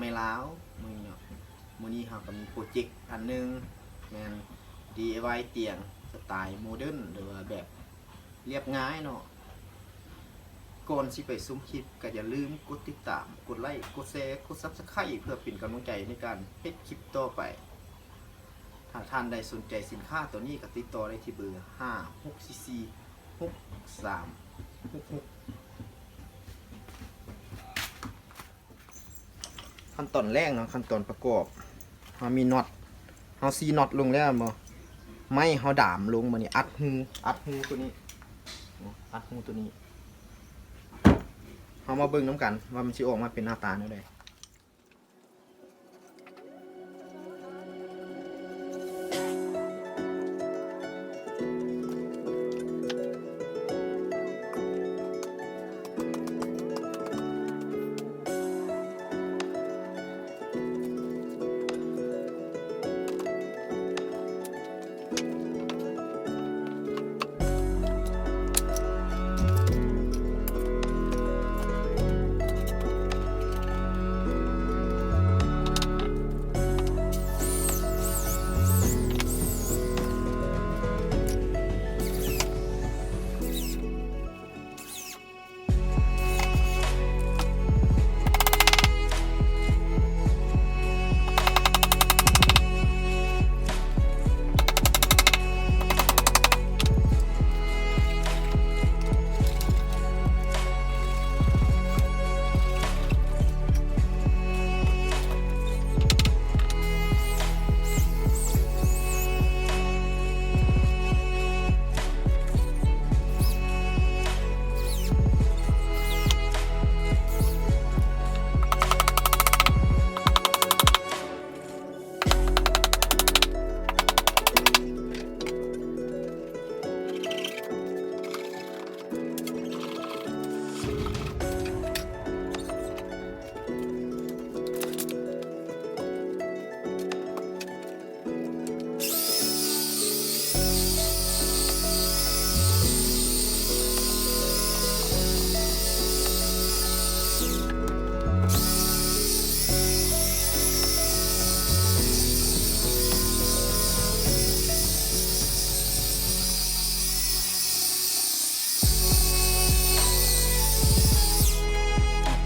ໃໝ່ລາວ ມື້ນີ້ເນາະ. ມື້ນີ້ເຮົາກໍມີໂປຣເຈັກອັນໜຶ່ງ ແມ່ນ ດີໄອວາຍ ຕຽງສະໄຕລ໌ໂມເດີນ ຫຼືວ່າແບບລຽບງ່າຍເນາະ. ກ່ອນຊິໄປຊົມຄລິບ ກໍຢ່າລືມກົດຕິດຕາມ, ກົດໄລ, ກົດແຊ, ກົດ Subscribe ເພື່ອເປັນກຳລັງໃຈໃນການເຮັດຄລິບຕໍ່ໄປ. ຖ້າທ່ານໃດສົນໃຈສິນຄ້າໂຕນີ້ ກໍຕິດຕໍ່ໄດ້ທີ່ເບີ ຫ້າຫົກສີ່ສີ່ຫົກສາມຫົກຫົກ. ຂັ້ນຕອນແລກເນາະ, ຂັ້ນຕອນປະກອບ ເຮົາມີນັອດ ເຮົາສີນັອດລົງແລ້ວແມ່ນບໍ່? ໄມ້ເຮົາດາມລົງ. ບາດນີ້ອັດຮູ ອັດຮູໂຕນີ້ ອັດຮູໂຕນີ້. ເຮົາມາເບິ່ງນຳກັນວ່າມັນຊິອອກມາເປັນໜ້າຕາແນວໃດ.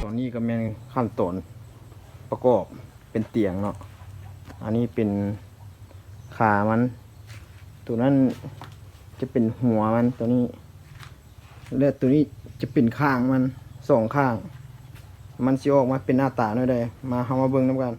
ຕອນນີ້ກໍແມ່ນຂັ້ນຕອນປະກອບເປັນຕຽງເນາະ. ອັນນີ້ເປັນຂາມັນ, ໂຕນັ້ນຈະເປັນຫົວມັນ ໂຕນີ້ ແລະ ໂຕນີ້ຈະເປັນຂ້າງມັນ ສອງຂ້າງ. ມັນຊິອອກມາເປັນໜ້າຕາແນວໃດ? ມາ ເຮົາມາເບິ່ງນຳກັນ.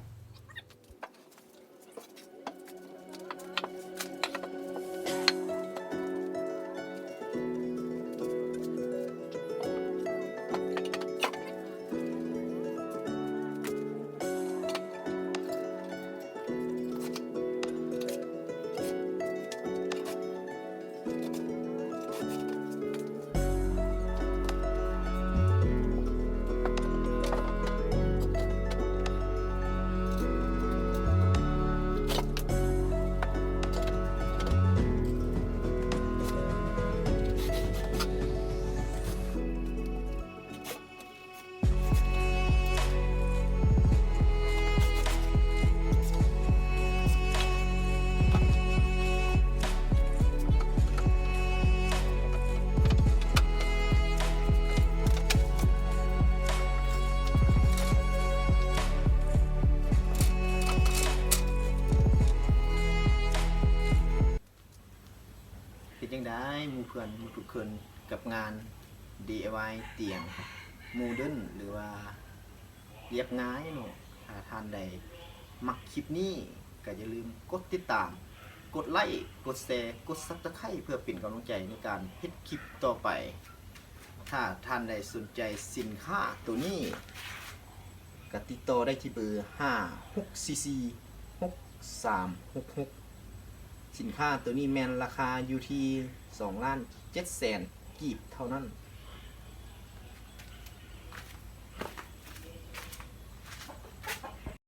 ເປັນຈັ່ງໃດໝູ່ເພື່ອນໝູ່ທຸກຄົນ ກັບງານ ດີໄອວາຍ ຕຽງໂມເດີນ ຫຼືວ່າລຽບງ່າຍເນາະ? ຖ້າທ່ານໃດມັກຄລິບນີ້ ກໍຢ່າລືມກົດຕິດຕາມ, ກົດໄລ, ກົດແຊ, ກົດ Subscribe ເພື່ອເປັນກຳລັງໃຈໃນການເຮັດຄລິບຕໍ່ໄປ. ຖ້າທ່ານໃດສົນໃຈສິນຄ້າໂຕນີ້ ກໍຕິດຕໍ່ໄດ້ທີ່ເບີ ຫ້າຫົກສີ່ສີ່ຫົກສາມຫົກຫົກ. ສິນຄ້າໂຕນີ້ແມ່ນລາຄາຢູ່ທີ່ ສອງລ້ານເຈັດແສນ ກີບເທົ່ານັ້ນ.